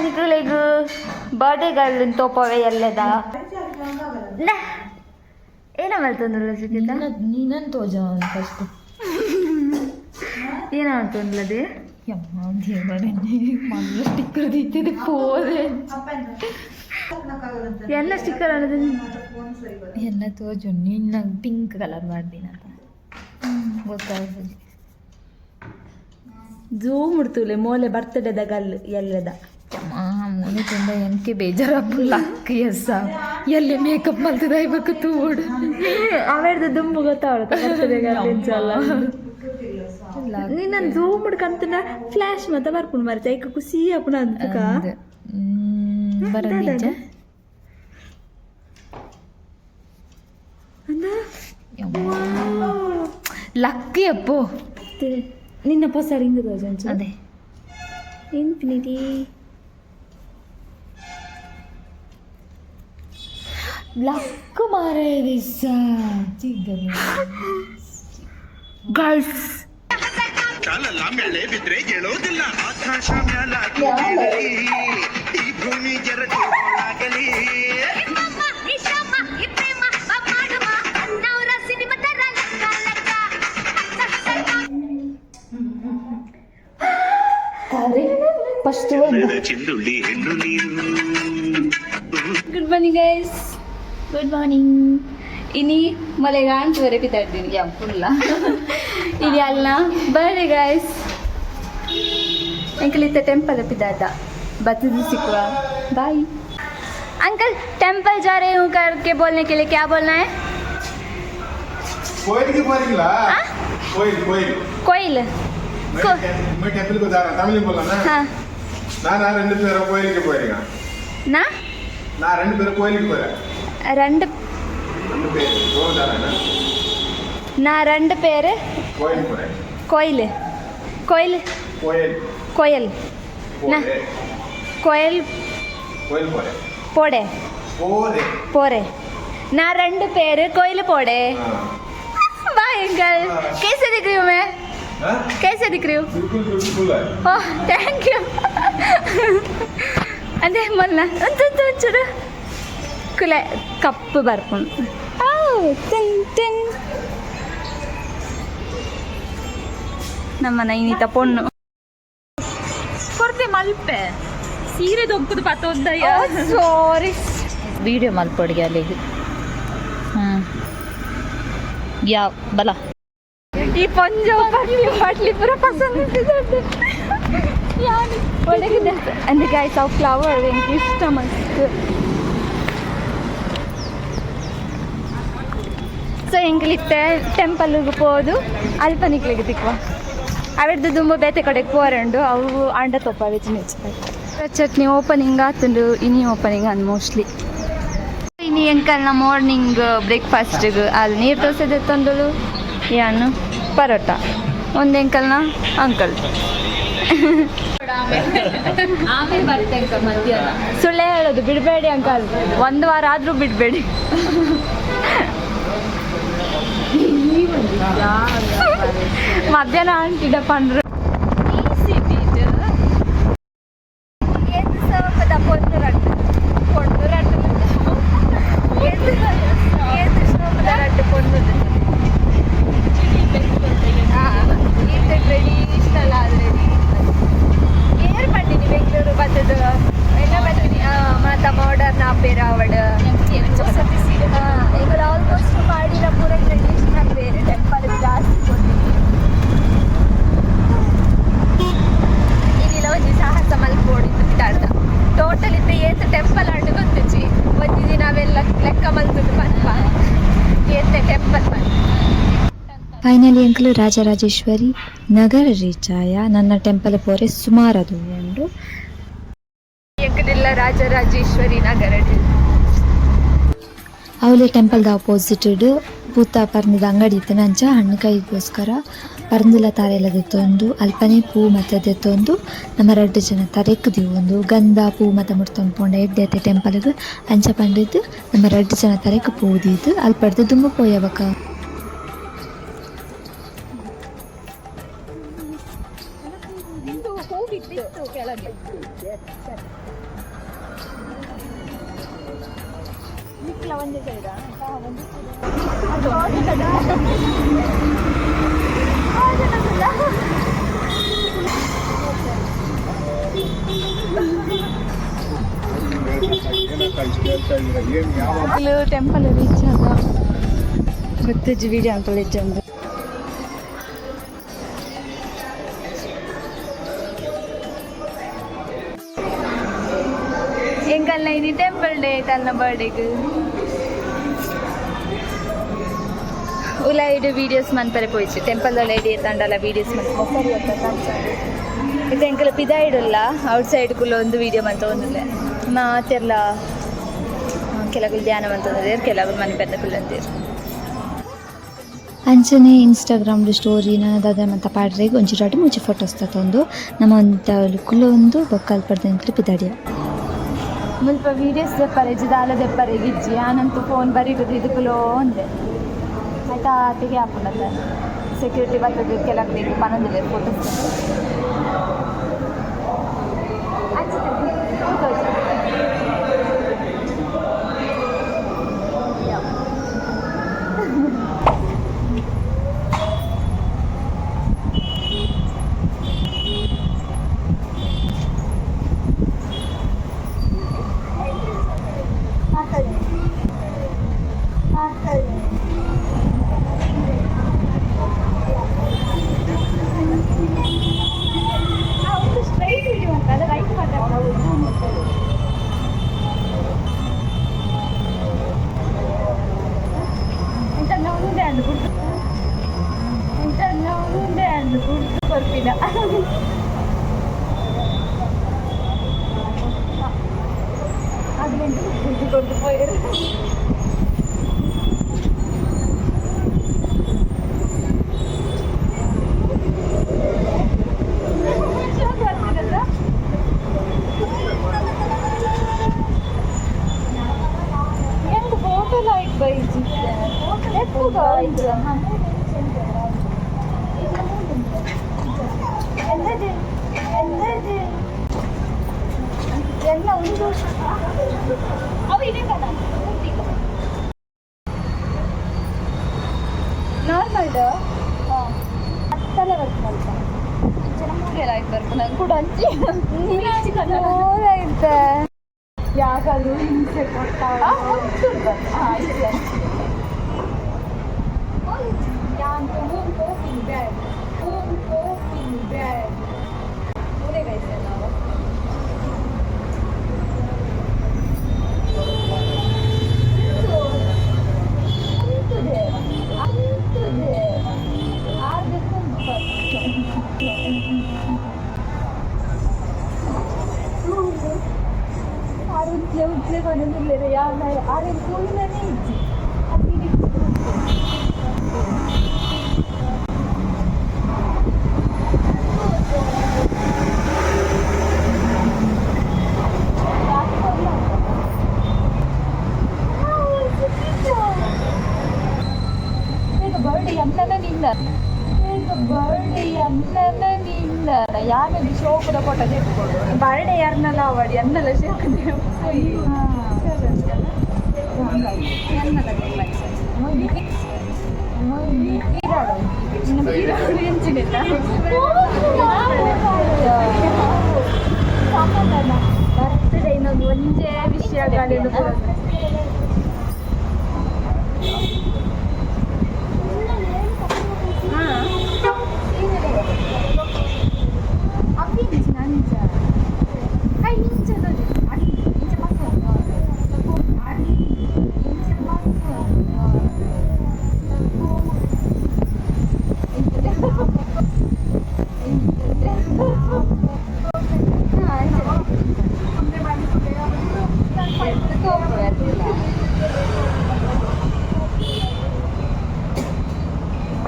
ನಿಕುಲೆಗ್ birthday girl ತೋಪವೆ ಎಲ್ಲದ. ನಾ ಏನ ಮಲ್ತೊಂದುಲ್ಲ ಸುಚಿತ? ನೀನನ್ ತೋಜ ಫಸ್ಟ್. ಏನ ಮಲ್ತೊಂದುಲ್ಲದೆ? ಯಮ್ಮ ದೇವರೇ, ಮಲ್ಲ ಸ್ಟಿಕ್ಕರ್ ದೀತಿದೆ ಪೋದೆ. ಎಲ್ಲ ಸ್ಟಿಕ್ಕರ್ ಅನ್ನೋದು. ಎಲ್ಲ ತೋಜು. ನಿನ್ನ ಪಿಂಕ್ ಕಲರ್ ಮಾಡ್ದಿನ ಗೊತ್ತಾಗ್ತದೆ. ಜೂಮ್ ಉಡ್ತುಲೆ ಮೋಲೆ ಬರ್ತಡೇದ ಗಲ್ಲು ಎಲ್ಲದ. ಮೋನೆ ತುಂಬ ಎಂಕೆ ಬೇಜಾರಪ್ಪು ಲಕ್ ಎಸ್ಸ ಎಲ್ಲಿ ಮೇಕಪ್ ಮಲ್ತದ ಇವಾಗ ತೋಡು. ಅವೆರ್ದ ದುಂಬು ಗೊತ್ತಾವಳ ಬರ್ತಡೇ ಗರ್ಲ್ ಇಂಚಲ್ಲ. ನಿನ್ನ ಝೂಮ್ ಕಂತನ ಫ್ಲಾಶ್ ಮತ್ತ ಬರ್ಪುಂಡು ಮರ ಐಕ ಖುಷಿ ಆಪುಣ ಅಂತಕ. ಬರಂದಿಜ್ಜ. ಅಂದ. ಲಕ್ಕಿ ಅಪ್ಪು. ನಿನ್ನ ಹೊಸ ರಿಂಗ್ ತೋಜಂಚ. ಅದೇ. ಇನ್ಫಿನಿಟಿ. ಲಕ್ ಮಾರೇ ದಿಸ್ಸ. ಗರ್ಲ್ಸ್. ಕಾಲಲ್ಲ ಮೆಳ್ಳೆ ಬಿದ್ರೆ ಹೇಳೋದಿಲ್ಲ ಆಕಾಶ ಮ್ಯಾಲಾಗಲಿ ಈ ಭೂಮಿ ಎರಡು ಆಗಲಿ. ಫಸ್ಟ್. ಚಿಂದುಳ್ಳಿ ಹೆಣ್ಣು ನೀನು. Good morning guys, good morning. ಇನಿ ಮಲೆಗಾಂಟ್ ವರೆ ಪಿತಾಡ್ತೀನಿ. ಫುಲ್ಲ. ಇನಿ ಅಲ್ಲ ಬರ್ರಿ ಗೈಸ್. ಅಂಕಲ್ ಇತ್ತ ಟೆಂಪಲ್ ಪಿದಾದ बत्ती सिखवा। बाय अंकल, टेम्पल जा रहे हूँ करके बोलने के लिए क्या बोलना है? கோயிலுக்கு போறீங்களா? கோயில் கோயில். कोयल. मैं टेम्पल को जा रहा, தமிழ் போலாம். हाँ. நான் நான் ரெண்டு பேரும் கோயிலுக்கு போறீங்க. ना. நான் ரெண்டு பேரும் கோயிலுக்கு போறேன். ரெண்டு. ரெண்டு பேர் दो जा रहे ना. நான் ரெண்டு பேர். கோயில் போறேன். கோயில் கோயில். கோயில். கோயில். போறேன். கோயில். கோயில் போறேன். போடே. போறேன். போறே. நான் ரெண்டு பேர் கோயில் போடே. Bye uncle. कैसे दिख रही हूँ मैं? हाँ? कैसे दिख रही हूँ? बिल्कुल ब्यूटीफुल है. Oh, thank you. ಅದೇ ಮೊಲ್ಲ ಒಂಚೂರು ಒಂಚೂರು ಕುಲೆ ಕಪ್ಪು ಬರ್ಪುಂಡು. Tin tin. ನಮ್ಮ ನೈನಿತ ಪೊಣ್ಣು. ಕೊರ್ತೆ ಮಲ್ಪೆ ಸೀರೆ ದೊಂಕುದು ಪತ್ತೊಂದಯ್ಯ. ಸಾರಿ. ವಿಡಿಯೋ ಮಲ್ಪೊಡಿಗೆ ಅಲ್ಲಿಗೆ. ಹ್ಞೂ ಯಾವ ಬಲ. ಈ ಪೊಂಜೋ ಪರ್ಲಿ ಬಾಟ್ಲಿ ಪೂರ ಪಸಂದ್ ಅಂದ್ ಗೈಸ್, ಅವು ಫ್ಲವರ್ ಎಂಕ್ ಇಷ್ಟ ಮಸ್ತ್. ಸೊ ಎಂಕ್ಲಿತ್ತೆ ಟೆಂಪಲ್ಗೆ ಪೋದು ಅಲ್ಪ ನಿಕ್ಲೆಗ್ ತಿಕ್ವ. ಅವೆಡ್ದು ದುಂಬು ಬೇತೆ ಕಡೆಗೆ ಪೋರಂಡು ಅವು ಅಂಡ ತೊಪ್ಪ ವೆಜ್ ಚಟ್ನಿ ಓಪನಿಂಗ್ ಆತುಂಡು. ಇನಿ ಓಪನಿಂಗ್ ಅಂದ್ ಮೋಸ್ಟ್ಲಿ. ಇನಿ ಎಂಕಲ್ನ ಮಾರ್ನಿಂಗ್ ಬ್ರೇಕ್ಫಾಸ್ಟ್ಗೆ ಅಲ್ಲಿ ನೀರು ದೋಸೆ ತಂದಳು, ಯಾನು ಪರೋಟ. ಒಂದು ಎಂಕಲ್ನ ಅಂಕಲ್. ಆಮೇಲೆ ಬರ್ತೇನೆ ಮಧ್ಯಾಹ್ನ. ಸುಳ್ಳೇ ಹೇಳೋದು ಬಿಡಬೇಡಿ ಅಂಕಲ್, ಒಂದು ವಾರ ಆದರೂ ಬಿಡಬೇಡಿ. ಮಧ್ಯಾಹ್ನ ಆಂಟಿಡ ಪಂಡ್ರು. ಪೊಣ್ಣು ರಡ್ಡು ಏತ್ ಶೋಕದ ರಡ್ಡು ಪೊಣ್ಣು. ಟ್ರೆಡಿಷನಲ್ ಆಲ್ರೆಡಿ ಏರ್ ಪಂಡಿನಿ ಬೆಂಗಳೂರು ಬತ್ತದ ಎಲ್ಲ ಬತ್ತೀನಿ ಮಾತ ಮಾಡರ್ನ್ ಆಪೇರ ಅವಡ್. ಈಗ ಆಲ್ಮೋಸ್ಟ್ ಮಾಡಿನ ಪೂರ ಟ್ರೆಡಿಷನಲ್ ಬೇರೆ ಟೆಂಪಲ್ ಜಾಸ್ತಿ ಕೊಡ್ತೀನಿ. ಇನ್ನಿಲ್ಲ ಒಂಜಿ ಸಾಹಸ ಮಲ್ಪೋಡಿತ್ತು ಪಿತಾಡ್ದ. ಟೋಟಲ್ ಇತ್ತೆ ಏತ್ ಟೆಂಪಲ್ ಅಂಡ್ ಗೊತ್ತುಚಿ. ಒಂಜಿ ದಿನ ಅವೆಲ್ಲ ಲೆಕ್ಕ ಮಲ್ತುದು ಪನ್ಪ ಏತೆ ಟೆಂಪಲ್ ಪನ್ಪ. ಫೈನಲಿ ಎಂಕುಲು ರಾಜರಾಜೇಶ್ವರಿ ನಗರ ರೀಚ್ ಆಯ. ನನ್ನ ಟೆಂಪಲ್ ಪೋರೆ ಸುಮಾರು ಅದು ಉಂಡು. ಎಂಕಲಿಲ್ಲ ರಾಜರಾಜೇಶ್ವರಿ ನಗರ. ಅವಲೆ ಟೆಂಪಲ್ದ ಅಪೋಸಿಟ್ ಪೂತ ಪರ್ಂದ್ದ ಅಂಗಡಿ ಇತ್ತಿನ. ಅಂಚ ಹಣ್ಣುಕಾಯಿಗೋಸ್ಕರ ಪರ್ಂದುಲ ತಾರೆಲ ದೆತ್ತೊಂದು ಅಲ್ಪನೆ ಪೂ ಮತ ದೆತ್ತೊಂದು ನಮ್ಮ ರಡ್ಡ್ ಜನ ತರೆಕ್ ದೀವೊಂದು ಗಂಧ ಪೂ ಮತ ಮುಡ್ತೊಂದು ಪೋಂಡ ಎಡ್ಡೆ ಅತ್ತೆ ಟೆಂಪಲ್ಗ್ ಅಂಚ ಪಂಡಿದ್ ನಮ್ಮ ರಡ್ಡ್ ಜನ ತರೆಕ್ ಪೂ ದೀದ್ ಅಲ್ಪಡ್ದು ದುಂಬು ಪೋಯಬಕ. ಹೂವಿತ್ತು ಕೆಳಗೆ. Temple reach ಆಗ ಗೊತ್ತಿಜ್ಜಿ ವಿಡಿಯೋ ಅಂತ ಇಜ್ಜಂದು. ಎಂಕಲ್ನ ಇನಿ ಟೆಂಪಲ್ ಡೇ ತನ್ನ ಬರ್ಡೇಗೆ ಉಲಾಯಿಡು ವೀಡಿಯೋಸ್ ಮನ್ಪರೆ ಪೋಯ್ಚು. ಟೆಂಪಲ್ ಐಡಿ ತಂಡಲ ವೀಡಿಯೋಸ್ ಮನ್ಪ. ಇದು ಎಂಕಲ ಪಿದಾಯಿಡುಲ್ಲ ಔಟ್ ಸೈಡ್ ಕುಲ್ಲ ಒಂದು ವೀಡಿಯೋ ಮಂತ ಒಂದಿಲ್ಲ. ಮಾತೆರ್ಲ ಕೆಲವು ಧ್ಯಾನ ಮಂತಂದ್ರೆ, ಕೆಲವು ಮನೆ ಪೆದ್ದ ಕುಲ್ಲಂತೀರು. ಅಂಚನೆ ಇನ್ಸ್ಟಾಗ್ರಾಮ್ ಸ್ಟೋರಿನ ದಾದ ಮಂತ ಪಾಡ್ರೆಗ್ ಒಂಜಿ ರಡ್ಡ್ ಮೂಜಿ ಫೋಟೋಸ್ ತತ್ತೊಂದು ನಮ್ಮ ಒಂತ ಕುಲ್ಲೊಂದು ಬೊಕ್ಕ ಅಲ್ಪರ್ದ್ ಪಿದಾಡಿಯ. ಮುಲ್ಪ ವೀಡಿಯೋಸ್ ದೆಪ್ಪರೆ ದಾಲ ದೆಪ್ಪರೆ ಗಿಜ್ಜಿ. ಆನಂತು ಫೋನ್ ಬರೀಗುದು ಇದಕ್ಕುಲೋ ಒಂದೆ ಆಯ್ತಾ ಆತಿಗೆ ಹಾಪುಂಡತ್ತ. ಸೆಕ್ಯೂರಿಟಿ ಬರ್ತದೆ ಕೆಲವು ಪನೊಂದಿಲ್ಲ ಫೋಟೋಸ್. Straight video ಅಂತ ಅಲ್ಲ, ರೈಟ್. ಇಂತ ಮುಂದೆ ಅಂದು ಗುರ್ತು, ಇಂತ ಮುಂದೆ ಅಂದು ಗುರ್ತು ಕೊರ್ಪಿನ. ಅದು ಗುರ್ತು ಕೊಟ್ಟು ಪೋಯರು. ಎಂಕ್ ಫೋಟೋ ಲೈಕ್ ಬೈಜಿ ಎಪ್ಪುಗ. ಎಂದದೆ ಎಂದದೆ ಎಲ್ಲ ಒಂದು ಅವು ಇದೆ ಕಣ. ನಾರ್ಮಲ್ ಅತ್ತಲೆ ಬರ್ತದೆ. ಅಂಚನೆ ಮೂಲೆ ಲೈಕ್ ಬರ್ಪುನ ಕೂಡ ಅಂಚಿ. ಐತೆ ಯಾಕಾದ್ರೂ ಹಿಂಸೆ ಕೊಡ್ತಾವ. ಬ್ಯಾಡ್ ಮೂಲೆಗೈತೆ ನಾವು. ಆರು ಉಜ್ಲೆ ಉಜ್ಲೆ ಕೊನೊಂದುಲ್ಲೆರ್ ಯಾನ್ ಆರೆನ್ ತೂಯಿನನೇ ಇಜ್ಜಿ. ಬರ್ಡೇ ಅನ್ನನ ನಿನ್ನ ಬರ್ಡೇ ಅನ್ನನ ನಿನ್ನ ಯಾನಲ್ಲಿ ಶೋಕದ ಫೋಟೋ ತೆಗೆದುಕೊಂಡು ಬರ್ಡೇ ಯಾರನ್ನೆಲ್ಲ ಅವಡಿ ಅನ್ನೆಲ್ಲ ಶೋಕ. ಬರ್ತ್ಡೇ ಇನ್ನೊಂದು ಒಂಜೇ ವಿಷಯ.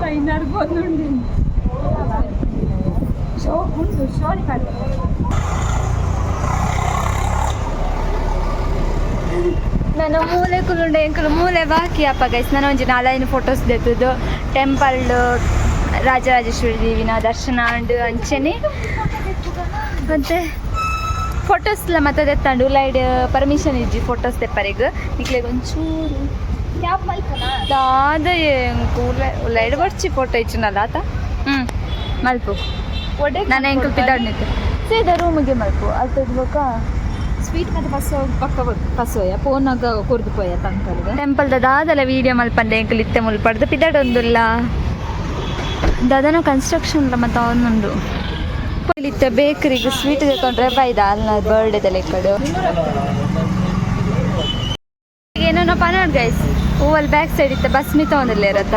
ಕೈ ನಡ್ಕೊಂಡುಂಡು. ಶೋ ಉಂಟು ಶೋರಿ ಕಾಡು. ನನ್ನ ಮೂಲೆ ಕುಲುಂಡ ಎಂಕುಲು ಮೂಲೆ ಬಾಕಿ ಅಪ್ಪ ಗೈಸ್. ನಾನು ಒಂಜಿ ನಾಲೈನು ಫೋಟೋಸ್ ದೆತ್ತುದು. ಟೆಂಪಲ್ ರಾಜರಾಜೇಶ್ವರಿ ದೇವಿನ ದರ್ಶನ ಉಂಡು. ಅಂಚನೆ ಮತ್ತೆ ಫೋಟೋಸ್ ಲ ಮತ್ತೆ ದೆತ್ತಂಡು ಉಲೈಡ್ ಪರ್ಮಿಷನ್ ಇಜ್ಜಿ ಫೋಟೋಸ್ ತೆಪ್ಪರೆಗ್. ನಿಕ್ಲೆಗ್ ಒಂಚೂರು ದಾದ ಉಲೈಡ್ ಬರ್ಚಿ ಫೋಟೋ ಇಚ್ಚಿನಲ್ಲ ಆತ. ಮಲ್ಪು, ನಾನು ಎಂಕಲ್ ಪಿದಾಡ್ನಿತ್ತು ಸೀದಾ ರೂಮಿಗೆ ಮಲ್ಪು ಅಲ್ತದ್ ಬೊಕ. ಸ್ವೀಟ್ ಮತ್ತೆ ಬಸ್ ಪಕ್ಕ ಪಸೋಯ ಪೋನಾಗ ಕೊರ್ದು ಪೋಯ ತಂಕಲ್ಗ. ಟೆಂಪಲ್ ದಾದಲ ವೀಡಿಯೋ ಮಲ್ಪಂದೆ ಎಂಕಲ್ ಇತ್ತೆ ಮುಲ್ಪಡ್ದು ಪಿದಾಡೊಂದುಲ್ಲ. ದಾದನ ಕನ್ಸ್ಟ್ರಕ್ಷನ್ ಮತ್ತೆ ಅವನುಂಡು. ಇತ್ತೆ ಬೇಕರಿಗೆ ಸ್ವೀಟ್ ತಗೊಂಡ್ರೆ ಬೈದ ಅಲ್ಲ ಬರ್ಡೇದ ಲೆಕ್ಕಡು. ಏನೇನೋ ಪನಾಡ್ ಗೈಸ್. ಹೂವಲ್ಲಿ ಬ್ಯಾಕ್ ಸೈಡ್ ಇತ್ತ ಬಸ್ ಮಿತ್ತ ಒಂದಿಲ್ಲ ಇರತ್ತ.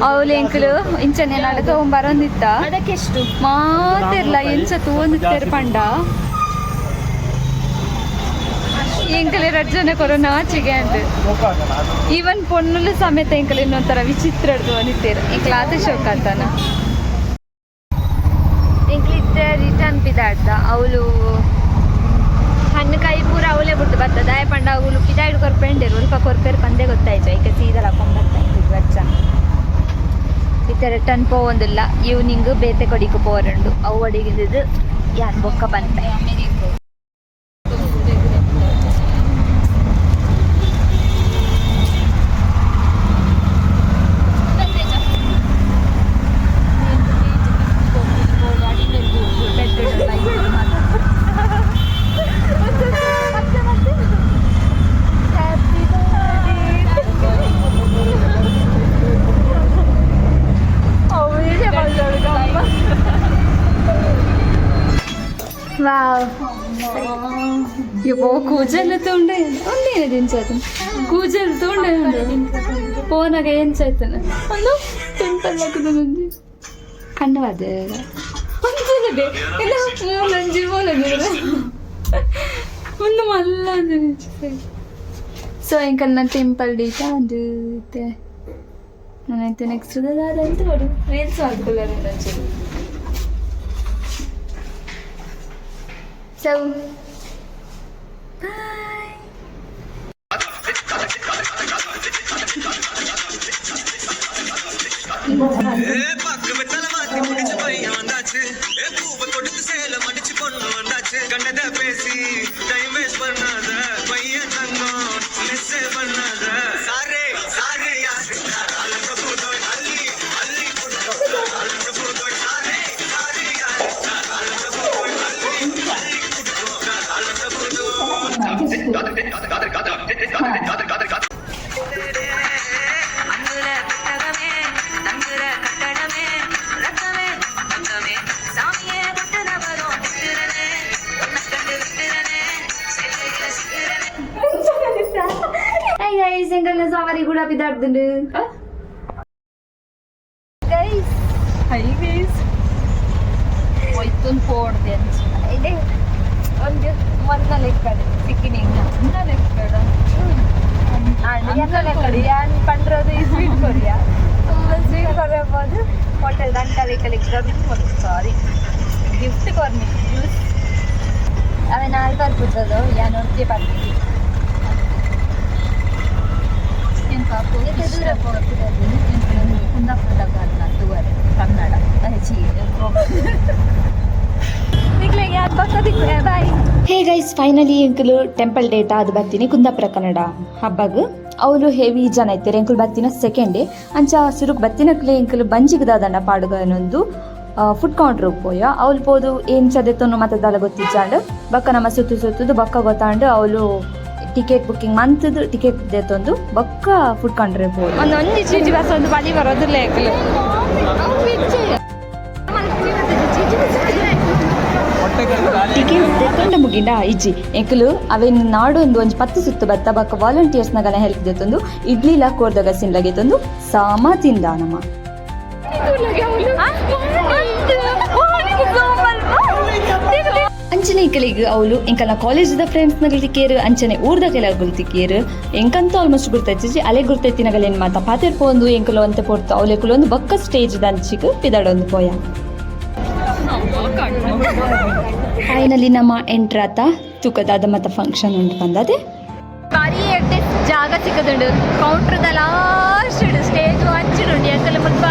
ಅವಳು ಎಂಕಲು ಇಂಚನೆ ನಾಳೆ ತಗೊಂಬರೊಂದಿತ್ತ. ಅದಕ್ಕೆ ಎಷ್ಟು? ಮಾತಿರ್ಲ ಎಂಚ ತೂವೊಂದಿತ್ತೇರು ಪಂಡ ಎಂಕಲೆ ಎರಡು ಜನ ಕೊರೋನಾ ಆಚೆಗೆ ಅಂಡ್ ಈವನ್ ಪೊನ್ನುಲು ಸಮೇತ ಎಂಕಲ್ ಇನ್ನೊಂಥರ ವಿಚಿತ್ರ ಅಂದಿತ್ತೇರು. ಎಂಕಲ್ ಆತ ಶೋಕ್ ಆತನ. ಎಂಕ್ಲಿತ್ತೆ ರಿಟರ್ನ್ ಪಿದಾಡ್ದ. ಅವಳು ಹಣ್ಣು ಕಾಯಿ ಪೂರ ಅವಲೇ ಬಿಡ್ದು ಬರ್ತದೆ ದಾಯ ಪಂಡ. ಅವಳು ಪಿದಾಯ್ಡು ಕೊರ್ಪೆಂಡೇರು ಉಲ್ಪ ಕೊರ್ಪೇರು ಪಂದೆ ಗೊತ್ತಾಯ್ತು. ಐಕೆ ಸೀದಾ ಹಾಕೊಂಡ್ ಬರ್ತಾ ಇತ್ತು ವರ್ಷ. ಇತ್ತೆ ರಿಟರ್ನ್ ಪೋವೊಂದಿಲ್ಲ. ಈವ್ನಿಂಗ್ ಬೇತೆ ಕೊಡಿಗೆ ಪೋರಂಡು. ಅವು ಅಡಿಗಿದ್ದು ಯಾನ್ ಬೊಕ್ಕ ಬಂತೆ. ವಾವ್, ಯಪ್ಪೋ, ಕೂಜಲ್ ತುಂಡೆ ಒಂದೇನು ದಿಂಚಾತು. ಕೂಜಲ್ ತುಂಡೆ ಉಂಡು ಪೋನಾಗ ಎಂಚಾಯ್ತಾನ ಒಂದು ಟೆಂಪಲ್ ಹಾಕುದು. ನಂಜಿ ಕಣ್ಣು ಅದ ಒಂದೇ ಇಲ್ಲ, ಮೂಲಂಜಿ ಮೂಲಂಜಿ ಒಂದು ಮಲ್ಲ. ಸೊ ಎಂಕಲ್ ನನ್ನ ಟೆಂಪಲ್ ಡೀಟ ಅದು ಇತ್ತೆ ನಾನೈತೆ. ನೆಕ್ಸ್ಟ್ ಅದಂತ ಕೊಡು ರೀಲ್ಸ್ ಮಾಡ್ಕೊಳ್ಳೋದು ಒಂಚೂರು. So, bye. பக்கு வெத்தல மாத்தி முடிச்சு பையன் வந்தாச்சு. ஏ பூவை கொடுத்து சேல மடிச்சு பொண்ணு வந்தாச்சு. கண்டத பேசி டைம் வேஸ்ட் பண்ணாத. பையன் தங்கம், மிஸ் பண்ணாத. சாரே சாரே யாரு அள்ளி அள்ளி சாரே சாரே யாரு அள்ளி அங்குல பெட்டகமே, தங்குற கட்டடமே, ரத்தமே தங்கமே, சாமியே தொட்டுன வரும் திட்டுறனே, உன்னை கண்டு விட்டுறனே, செல்லையில சிக்கிறனே. Hi guys, ಎಂಕಲ್ನ ಸವಾರಿ ಕೂಡ ಪಿದಾಡ್ದುಂಡು ಗೈಸ್. ಹೈ ಗೈಸ್, ಒಯ್ತುನ್ ಪೋಡ್ದೆ ಅಂಚ. ಇದೆ ಒಂದು ಮೊನ್ನ ಲೆಕ್ಕಡು ಸಿಕ್ಕಿನಿ. ಅನ್ನ ಲೆಕ್ಕಡ. ಎನ್ನ ಲೆಕ್ಕಡು ಯಾನ್ ಪಂಡ್ರದು ಈ ಸ್ವೀಟ್ ಕೊರಿಯಾ, ಸ್ವೀಟ್ ಕೊರಬೋದು. ಹೋಟೆಲ್ ಅಂಕಲ್ ಲೆಕ್ಕ ಸಾರಿ ಗಿಫ್ಟ್ ಕೊರ್ನಿ ಜ್ಯೂಸ್. ಅವೆ ನಾಲ್ ಬರ್ಪುಜದು ಯಾನ್ ಒರ್ತಿ ಬರ್ತೀನಿ. ದೂರ ಪೋಪಿರೋದು. ಕುಂದಾಪುರದಾಗ ಅಲ್ಲ ತೂವರೆ ಕನ್ನಡ ಚಿ. ನಿಕ್ಲೆಗ್ ಯಾನ್ ಬೊಕ್ಕ ತಿಕ್ಕುವೆ, ಬಾಯ್. ಹೇ ಗೈಸ್, ಫೈನಲಿ ಎಂಕುಲು ಟೆಂಪಲ್ ಡೇಟಾ ಅದು ಬರ್ತೀನಿ ಕುಂದಾಪುರ ಕನ್ನಡ ಹಬ್ಬಗ್. ಅವಳು ಹೆವಿ ಜನ ಇತ್ತಾರೆ. ಎಂಕುಲು ಬತ್ತಿನ ಸೆಕೆಂಡ್ ಡೇ. ಅಂಚ ಸುರುಕ್ ಬತ್ತಿನಕ್ಲೆ ಎಂಕುಲು ಬಂಜಿಗ್ ದಾದಂಡ ಪಾಡುಗನೊಂದು ಫುಡ್ ಕೌಂಟ್ರ್ ಪೋಯ. ಅವಳು ಪೋದು ಏನ್ ಚದೆತ್ತೊನ್ನು ಮತ್ತೆ ದಾಲ ಗೊತ್ತಿಜ್ಜಾಂಡ್. ಬಕ್ಕ ನಮ್ಮ ಸುತ್ತು ಸುತ್ತುದು ಬಕ್ಕ ಗೊತ್ತಾಂಡು. ಅವಳು ಟಿಕೆಟ್ ಬುಕ್ಕಿಂಗ್ ಮಂತದ್ದು ಟಿಕೆಟ್ ದೆತ್ತೊಂದು ಬಕ್ಕ ಫುಡ್ ಕೌಂಟ್ರ್ ಪೋದು. ಒಂದು ಒಂಜಿ ಚೀಟಿ ಬಸ್ ಒಂದು ಬಲಿ ಬರೋದಿಲ್ಲ ಎಂಕುಲು. ಟಿಕೆಟ್ ದೆತ್ತೊಂಡ ಮುಗಿಂಡ ಇಜ್ಜಿ ಎಂಕುಲು ಅವೇನು ನಾಡು ಒಂದು ಒಂಜಿ 10 ಸುತ್ತು ಬತ್ತ. ಬಕ್ಕ ವಾಲಂಟಿಯರ್ಸ್ ನಗನ ಹೆಲ್ಪ್ ದೆತ್ತೊಂದು ಇಡ್ಲಿ ಲ ಕೋರ್ದಗ ಸಿನ್ಲಗೆತ್ತೊಂದು ಸಾಮ ತಿಂದ ನಮ್ಮ. ಅಂಚನೆ ಎಂಕಲಿಗ್ ಅವಳು ಎಂಕಲ್ನ ಕಾಲೇಜ್ದ ಫ್ರೆಂಡ್ಸ್ ನಗಲ್ ತಿಕ್ಕೇರು, ಅಂಚನೆ ಊರ್ದ ಕೆಲವು ತಿಕ್ಕೇರು. ಎಂಕಂತೂ ಆಲ್ಮೋಸ್ಟ್ ಗುರ್ತೈತಿ. ಅಲೆ ಗುರ್ತೈತಿ ನಗಲೇನು ಮಾತ ಪಾತೆರ್ ಪೋಂದು. ಎಂಕುಲು ಅಂತೆ ಪೊರ್ತು ಅವಲೆಕುಲು ಒಂದು ಬಕ್ಕ ಸ್ಟೇಜ್ ದಂಚಿಗ್ ಪಿದಡೊಂದು ಪೋಯ. ಫೈನಲಿ ನಮ್ಮ ಎಂಟ್ರಾತ ತುಕದಾದ ಮತ್ತ ಫಂಕ್ಷನ್ ಉಂಟು ಬಂದದೆ. ಬಾರಿ ಎಡ್ಡೆ ಜಾಗ ಸಿಕ್ಕದುಂಡು. ಕೌಂಟ್ರದ ಲಾಸ್ಟ್ ಸ್ಟೇಜ್ ಅಂಚಿಡುಂಡು. ಎಂಕಲ್ ಮುಲ್ಪ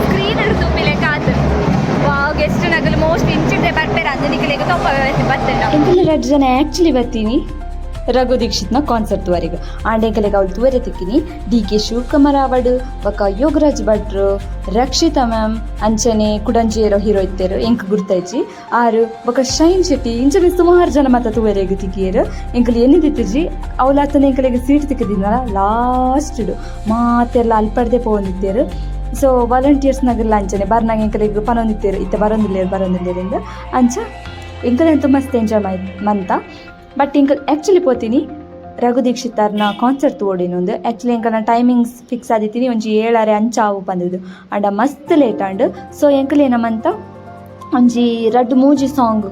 ಸ್ಕ್ರೀನ್ ತೂಪಿಲೆಕ್ಕ ಆತು. ವಾವ್. ಗೆಸ್ಟ್ ನಗಲು ಮೋಸ್ಟ್ ಇಂಚಿಡ್ದೆ ಬರ್ಪೇರ ಅಂದ್ ನಿಕಲೆಗ್ ತೊಪ್ಪ ಬತ್ತಂಡ. ಎಂಕುಲು ರಡ್ಡ್ ಜನ ಆ್ಯಕ್ಚುಲಿ ಬರ್ತೀನಿ ರಘು ದೀಕ್ಷಿತ್ನ ಕಾನ್ಸರ್ಟ್ ವರೆಗೆ. ಆಂಡ ಎಂಕಲೆಗ್ ಅವ್ಲು ತೂವರೆ ತಿಕ್ಕಿನಿ. ಡಿ ಕೆ ಶಿವಕುಮಾರ್ ಆವಡ್, ಬೊಕ್ಕ ಯೋಗರಾಜ್ ಭಟ್ರು, ರಕ್ಷಿತಾ ಮ್ಯಾಮ್, ಅಂಚನೆ ಕುಡಂಜಿಯೇರೋ ಹೀರೋ ಇತ್ತೆರು, ಎಂಕ್ ಗುರ್ತೈಜಿ ಆರು, ಬೊಕ್ಕ ಶೈನ್ ಶೆಟ್ಟಿ, ಇಂಚನೆ ಸುಮಾರು ಜನ ಮಾತ ತೂವರೆಗ್ ತಿಕ್ಕಿಯೆರ್. ಎಂಕುಲು ಎನ್ನಿದಿತ್ತಿಜಿ. ಅವ್ಲಾತನೆ ಎಂಕಲೆಗ್ ಸೀಟ್ ತಿಕ್ಕಿದಿನಲ್ಲ ಲಾಸ್ಟ್ ಮಾತೆರ್ಲ ಅಲ್ಪಡ್ದೆ ಪೋವೊಂದಿತ್ತೆರ್. ಸೊ ವಾಲಂಟಿಯರ್ಸ್ ನಗರ್ಲ ಅಂಚನೆ ಬರ್ನಾಗ ಎಂಕಲೆಗ್ ಪನೊಂದಿತ್ತೆರ್, ಇತ್ತೆ ಬರೊಂದಿಲ್ಲೆರ್, ಬರೊಂದಿಲ್ಲೆರ್ ಇಂದ್. ಅಂಚ ಎಂಕಲಂತೂ ಮಸ್ತ್ ಎಂಜಾಯ್ ಮೈ ಮಂತ. ಬಟ್ ಎಂಕಲ್ ಆ್ಯಕ್ಚುಲಿ ಪೋತೀನಿ ರಘು ದೀಕ್ಷಿತರ್ನ ಕಾನ್ಸರ್ಟ್ ತೂವೊಡಿನೊಂದು. ಆ್ಯಕ್ಚುಲಿ ಎಂಕಲ್ನ ಟೈಮಿಂಗ್ಸ್ ಫಿಕ್ಸ್ ಆದಿತ್ತೀನಿ ಒಂಜಿ ಏಳರೆ ಅಂಚ ಆವು ಪಂದಿದ್ದು. ಆಂಡ ಮಸ್ತ್ ಲೇಟ್ ಆಂಡ್. ಸೊ ಎಂಕಲ್ ಏನಮಂತ ಒಂಜಿ ರಡ್ಡ್ ಮೂಜಿ ಸಾಂಗ್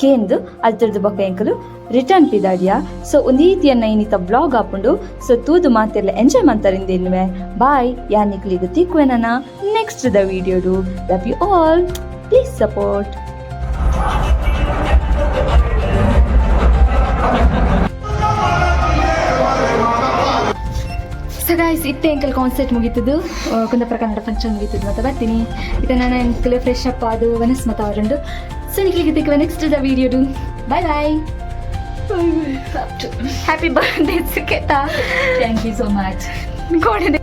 ಕೇಂದ್ ಅಲ್ತರ್ದು ಬೊಕ್ಕ ಎಂಕಲು ರಿಟರ್ನ್ ಪಿದಾಡಿಯ. ಸೊ ಒಂದೀತಿ ಎನ್ನ ಇನ್ನಿತ ವ್ಲಾಗ್ ಆಪುಂಡು. ಸೊ ತೂದು ಮಾತೆರ್ಲ ಎಂಜಾಯ್ ಮಂತರಿಂದ ಎನ್ನುವೆ. ಬಾಯ್, ಯಾನ್ ನಿಕ್ಲೆಗ್ ತಿಕ್ಕುವೆ ನನ ನೆಕ್ಸ್ಟ್ ದ ವೀಡಿಯೋಡು. Love you all, please support. So guys, ಇತ್ತೆ ಎಂಕಲ್ ಕಾನ್ಸರ್ಟ್ ಮುಗೀತದ್ದು, ಕುಂದಾಪುರ ಕನ್ನಡ ಫಂಕ್ಷನ್ ಮುಗೀತದ್ದು. ಮತ್ತೆ ಬರ್ತೀನಿ. ಇತ್ತೆ ನಾನು ಎಂಕಲ್ ಫ್ರೆಶ್ ಅಪ್ ಅದು ವನಸ್ ಮತ ಅವರುಂಡು. ಸೊ ನಿಕ್ಲೆಗ್ ತಿಕ್ಕುವೆ ನೆಕ್ಸ್ಟ್ the ವೀಡಿಯೋಡು. Bye bye. Happy birthday, Suketha. Thank you so much. ಗೋಡೆ.